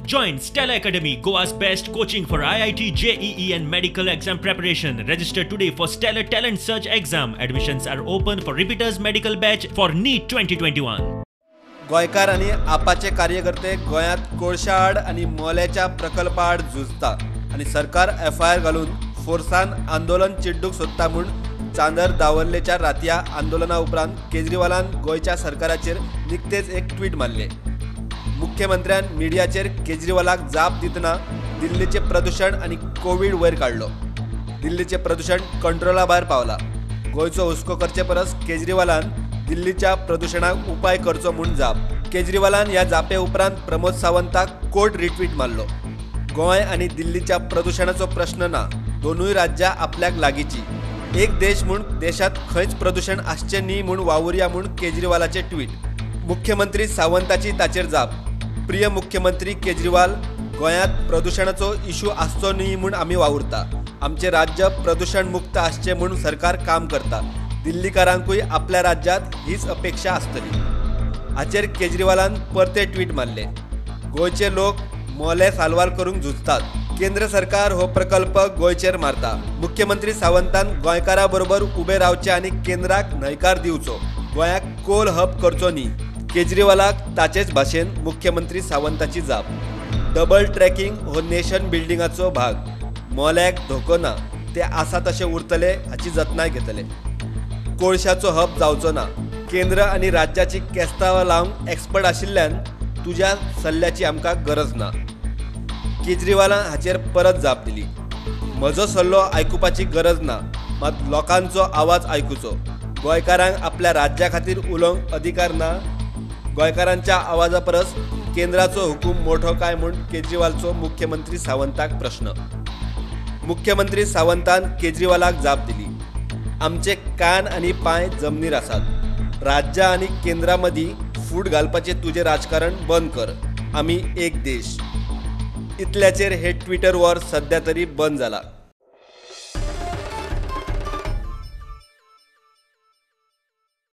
Join Stellar Academy, Goa's best coaching for IIT, JEE and medical exam preparation. Register today for Stellar Talent Search exam. Admissions are open for repeaters medical batch for NEET 2021. गोंयकार आनी आपाचे कार्यकर्ते गोंयांत कोळशा आड आनी मोल्याच्या प्रकल्पा आड झुजता आनी सरकार एफआयआर घालून फोर्सान आंदोलन चिड्डूंक सोदता म्हूण चांदर दावरलेच्या रातया आंदोलना उपरांत केजरीवालान गोंयच्या सरकाराचेर निकतेच एक ट्वीट मारले. मुख्यमंत्र्यान मिडियाचेर केजरीवालाक जाप दितना दिल्लीचें प्रदूशण आनी कोवीड वयर काडलो. दिल्लीचें प्रदूशण कंट्रोला भायर पावला. गोंयचो हुस्को करचे परस केजरीवालान दिल्लीच्या प्रदूशणाक उपाय करचो म्हूण जाप. केजरीवालान ह्या जापे उपरांत प्रमोद सावंताक कोर्ट रिट्वीट मारलो. गोंय आनी दिल्लीच्या प्रदूशणाचो प्रश्न ना, दोनूय राज्यां आपल्याक लागींची, एक देश म्हूण देशांत खंयच प्रदूशण आसचें न्ही म्हूण वावुरया म्हूण केजरीवालाचें ट्वीट. मुख्यमंत्री सावंताची ताचेर जाप. प्रिय मुख्यमंत्री केजरीवाल, गोंयांत प्रदूशणाचो इशू आसचो न्ही म्हूण आमी वावुरता. आमचें राज्य प्रदूशण मुक्त आसचें म्हूण सरकार काम करता. दिल्लीकारांकूय आपल्या राज्यांत हीच अपेक्षा आसतली. हाचेर केजरीवालान परते ट्वीट मारले. गोंयचे लोक मोले साल्वार करूंक झुजतात. केंद्र सरकार हो प्रकल्प गोंयचेर मारता. मुख्यमंत्री सावंतान गोंयकारां बरोबर उबे रावचे आनी केंद्राक न्हयकार दिवचो. गोंयाक कोल हब करचो न्ही. केजरीवालाक ताचेच भाशेन मुख्यमंत्री सावंताची जाप. डबल ट्रॅकिंग हो नेशन बिल्डिंगाचो भाग. मोल्याक धोको ना, ते आसा तशें उरतले हाची जतनाय घेतले. कोळशाचो हब जावचो ना. केंद्र आनी राज्याची केस्तांवां लावंक एक्सपर्ट आशिल्ल्यान तुज्या सल्ल्याची आमकां गरज ना. केजरीवालान हाचेर परत जाप दिली. म्हजो सल्लो आयकुपाची गरज ना, मात लोकांचो आवाज आयकुचो. गोंयकारांक आपल्या राज्या खातीर उलोवंक अधिकार ना. गोंयकारांच्या आवाजा परस केंद्राचो हुकूम मोठो काय म्हूण केजरीवालचो मुख्यमंत्री सावंताक प्रश्न. मुख्यमंत्री सावंतान केजरीवालाक जाप दिली. आमचे कान आनी पांय जमनीर आसात. राज्यां आनी केंद्रा मदीं फूट घालपाचें तुजें राजकारण बंद कर. आमी एक देश. इतल्याचेर हे ट्विटर वॉर सद्या तरी बंद जाला.